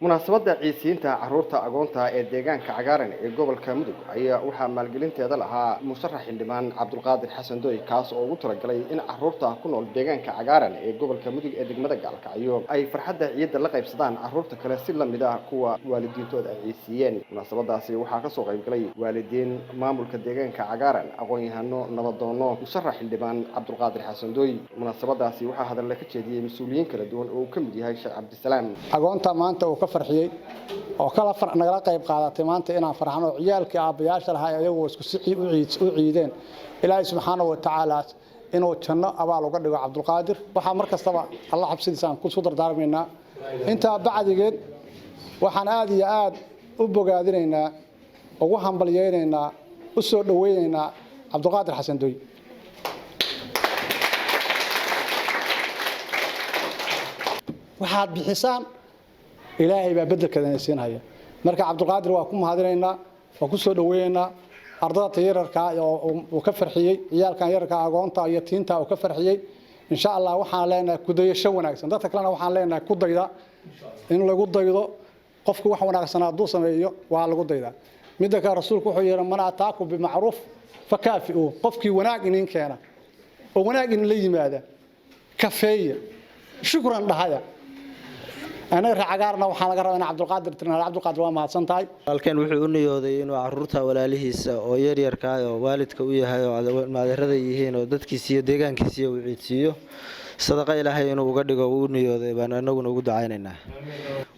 Munaasabadda ciidsiinta caruurta agoonta ee deegaanka Cagaaran ee gobolka Mudug ayaa waxaa maalgelinteeda lahaa musharax xildhibaan Cabdulqaadir Xasan Doy, kaas oo ugu talagalay in caruurta ku nool deegaanka Cagaaran ee gobolka Mudug ee degmada Gaalkacyo ay farxadda ciidda la qaybsadaan caruurta kale, si lamid ah kuwa waalidiintooda ay ciidsiiyeen. Munaasabadaasi waxaa kasoo qaybgalay waalidiin, maamulka deegaanka Cagaaran, aqoon-yahano, nabadoono, musharax xildhibaan Cabdulqaadir Xasan Doy. Munaasabadaasi waxaa hadalle ka jeediyey mas-uuliyiin kala duwan oo uu ka mid yahay Sheekh Cabdisalaam. Agoonta maanta uu ka farxiyey oo kala nagala qayb qaadatay maanta inaan farxano, ciyaalkii aabbayaasha lahaa ayagu isku si u ciideen. Ilaahay subxaanahu wa tacaala inuu janno abaal uga dhigo Cabdulqaadir. Waxaa mar kastaba Alla xabsidiisa aan kusoo dardaarmaynaa. Intaa bacdigeed, waxaan aad iyo aad u bogaadinaynaa, ugu hambalyeynaynaa, u soo dhoweynaynaa Cabdulqaadir Xasan Doy. Waxaad bixisaan Ilaahay baa bedelkeeda siinhaya. Marka Cabdulqaadir waa ku mahadinaynaa, waa ku soo dhaweynaynaa. Ardada tayararkaa uu ka farxiyey, ciyaalkan yararka agoonta iyo tiinta uu ka farxiyey, insha Allah waxaan leenahay kudayasho wanaagsan. Dadka kalena waxaan leenahay ku dayda, in lagu daydo. Qofku wax wanaagsan hadduu sameeyo waa lagu daydaa. Midda kale, Rasuulku wuxuu yidhi: "Man ataakum bimacruuf fakaafi'uu." Qofkii wanaag inin keena oo wanaag idinla yimaada, kafeeya, shukran dhahaya. Anaga reer Cagaarna waxaan laga rabaa in Cabdulqaadir tirnaa. Cabdulqaadir, waa mahadsan tahay. Halkan wuxuu u niyooday inuu caruurta walaalihiisa oo yaryarkaa oo waalidka u yahay oo maadeerada yihiin oo dadkiisiiyo deegaankiisiiyo uu ciidsiiyo. Sadaqa Ilaahay inuu uga dhigo uu u niyooday baan anaguna ugu ducaynaynaa.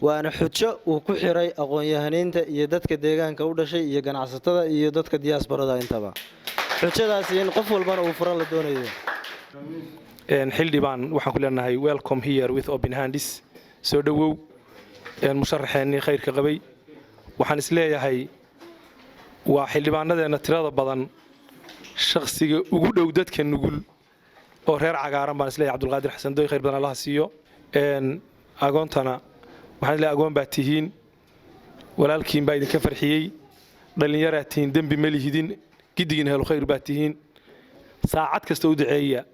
Waana xujo uu ku xiray aqoon-yahaniinta iyo dadka deegaanka u dhashay iyo ganacsatada iyo dadka diyaasbarada intaba, xujadaasi in qof walbana uu furo la doonayo. Xildhibaan, waxaan ku leenahay welcome here with open hands. Soo dhowow musharaxeennii khayrka qabay. Waxaan isleeyahay waa xildhibaanadeenna tirada badan shakhsiga ugu dhow dadka nugul oo reer Cagaaran baan isleeyahay Cabdulqaadir Xasan Doy. Khayr badan Allaha siiyo. Agoontana waxaan isleeyahay agoon baa tihiin, walaalkiin baa idinka farxiyey, dhallinyaraa tihiin, dembi ma lihidin, giddigiin helo khayr baa tihiin. Saacad kasta u duceeya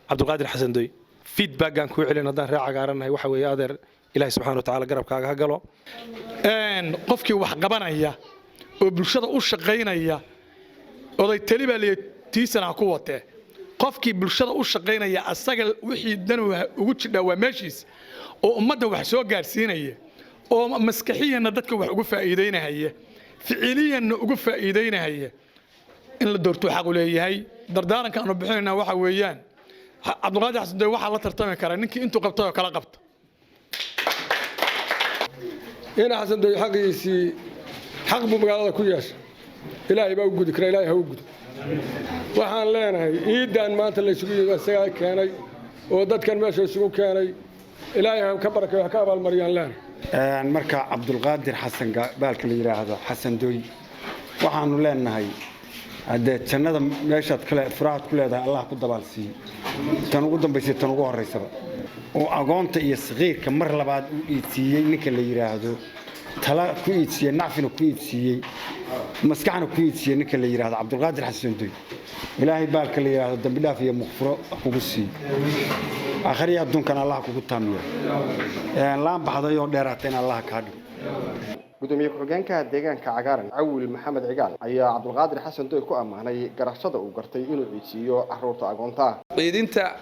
Cabdulqaadir Xasan Doy. Feedback-gaan kuu celin haddaan reer Cagaarannahay waxa weeye, adeer, Ilaahi subxana wa tacaala garabkaaga ha galo. Qofkii wax qabanaya oo bulshada u shaqaynaya, oday tali baa leeyahay, tiisana ha ku watee. Qofkii bulshada u shaqaynaya, asaga wixii danu ugu jidhaa waa meeshiis, oo ummadda wax soo gaarsiinaya oo maskaxiyanna dadka wax ugu faa'iidaynahaya, ficiliyanna ugu faa'iidaynahaya, in la doortuu xaq u leeyahay. Dardaaranka aanu bixinayna waxa weeyaan, Cabdulqaadir Xasan Doy waxaa la tartami karaa ninkii intuu qabtay oo kala qabta. Ina Xasan Doy xaqiisii, xaq buu magaalada ku yeeshay. Ilaahay baa u gudi kara, Ilaahay ha u gudo. Waxaan leenahay iiddan maanta la isugu yimi isagaa keenay oo dadkan meesha isugu keenay. Ilaahay ha ka barakeeyo, ha ka abaalmariyaan leenahay. Marka Cabdulqaadir Xasan baalka la yidhaahdo Xasan Doy, waxaanu leenahay haddee jannada meeshaad kale furahaad ku leedahay Allah ku dabaalsiiyo, tan ugu dambaysa, tan ugu horraysaba, oo agoonta iyo saqiirka mar labaad u iidsiiyey. Ninka la yidhaahdo tala ku iidsiiyey, nacfina ku iidsiiyey, maskaxna ku iidsiiyey, ninka la yidhaahdo Cabdulqaadir Xasan Doy, Ilaahay baalka la yidhaahdo dambi dhaaf iyo muqfuro kugu siiyo, aakhriya adduunkana Allah kugu taamiyo, laan baxday oo dheeraatayna Allah kaa dhigo. Gudoomiye ku-xigeenka deegaanka Cagaaran, Cawil Maxamed Cigaal, ayaa Cabdulqaadir Xasan Doy ku ammaanay garashada uu gartay inuu ciidsiiyo caruurta agoonta. Ciidinta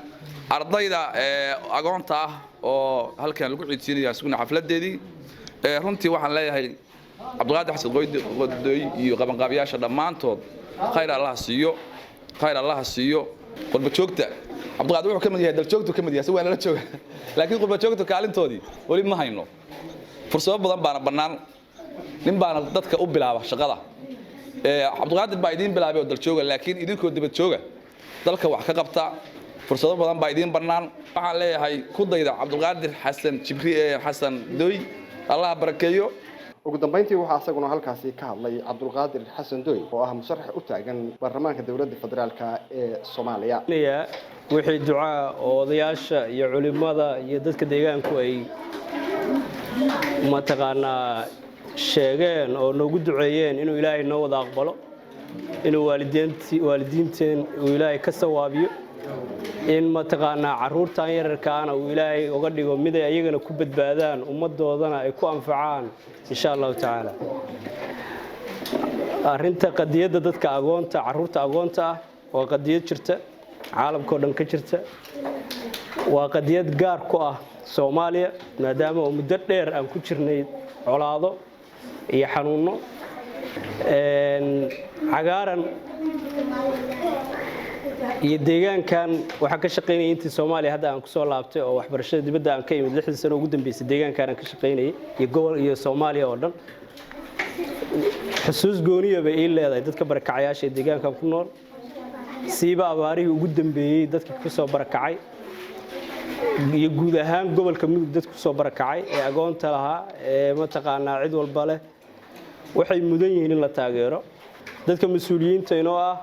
ardayda ee agoonta ah oo halkan lagu ciidsiinaya isaguna xafladeedii, runtii waxaan leeyahay Cabdulqaadir Xasan Qodoy iyo qabanqaabiyaasha dhammaantood khayr Allah siiyo, khayr Allah siiyo. Qurba joogta Cabdulqaadir wuxuu ka mid yahay daljoogtu ka mid yahay, si waa nala jooga, laakiin qurba joogta kaalintoodii weli ma hayno. Fursado badan baana bannaan, nin baana dadka u bilaaba shaqada. Cabdulqaadir baa idiin bilaabay oo daljooga, laakiin idinkoo dibad jooga dalka wax ka qabta, fursado badan baa idiin bannaan. Waxaan leeyahay ku dayda Cabdulqaadir Xasan Jibri Xasan Doy. Allah barakeeyo. Ugu dambeyntii waxaa isaguna halkaasi ka hadlay Cabdulqaadir Xasan Doy oo ah musharax u taagan baarlamaanka dowladda federaalka ee Soomaaliya. Wixii ducaa oo odayaasha iyo culimada iyo dadka deegaanku ay mataqaanaa sheegeen oo noogu duceeyeen, inuu Ilaahay noo wada aqbalo, inuu waalidiinteen uu Ilaahay ka sawaabiyo. In mataqaanaa caruurtan yararkaana uu Ilaahay uga dhigo mid ay ayagana ku badbaadaan, ummadoodana ay ku anfacaan, insha Allahu tacaala. Arrinta qadiyadda dadka agoonta, caruurta agoonta ah, waa qadiyad jirta, caalamka oo dhan ka jirta. Waa qadiyad gaar ku ah Soomaaliya, maadaama oo muddo dheer aan ku jirnay colaado iyo xanuunno. Cagaaran iyo deegaankan waxaan ka shaqaynayay intii Soomaaliya hadda aan kusoo laabtay oo waxbarashada dibadda aan ka imid, 6dii sano ugu dambeysay deegaankan aan ka shaqaynayay iyo gobol iyo Soomaaliya oo dhan. Xusuus gooniya bay ii leedahay dadka barakacayaasha ee deegaankan ku nool, siiba abaarihii ugu dambeeyey dadkii kusoo barakacay iyo guud ahaan gobolka Mudug dadka kusoo barakacay ee agoonta lahaa ee mataqaanaa cid walba leh. Waxay mudan yihiin in la taageero. Dadka mas-uuliyiinta inoo ah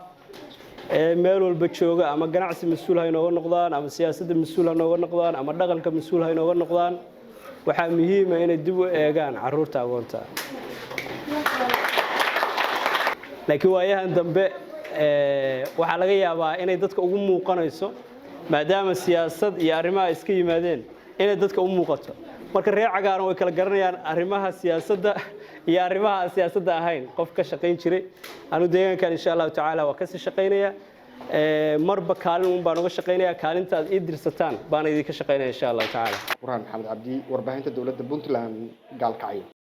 ee meel walba jooga, ama ganacsi mas-uul ha inooga noqdaan, ama siyaasadda mas-uul ha inooga noqdaan, ama dhaqanka mas-uul ha inooga noqdaan, waxaa muhiima inay dib u eegaan caruurta agoonta. Laakiin waayahan dambe waxaa laga yaabaa inay dadka ugu muuqanayso, maadaama siyaasad iyo arrimaha iska yimaadeen, inay dadka u muuqato. Marka reer Cagaaran way kala garanayaan arrimaha siyaasadda iyo arrimaha aan siyaasadda ahayn. Qof ka shaqayn jiray anu deegaankan, insha Allahu tacaala, waa kasii shaqaynaya. Marba kaalin un baan uga shaqaynaya, kaalinta aad ii dirsataan baan idinka shaqaynaya, insha Allahu tacaala. Burhaan Maxamed Cabdi, warbaahinta dowladda Puntland, Gaalkacyo.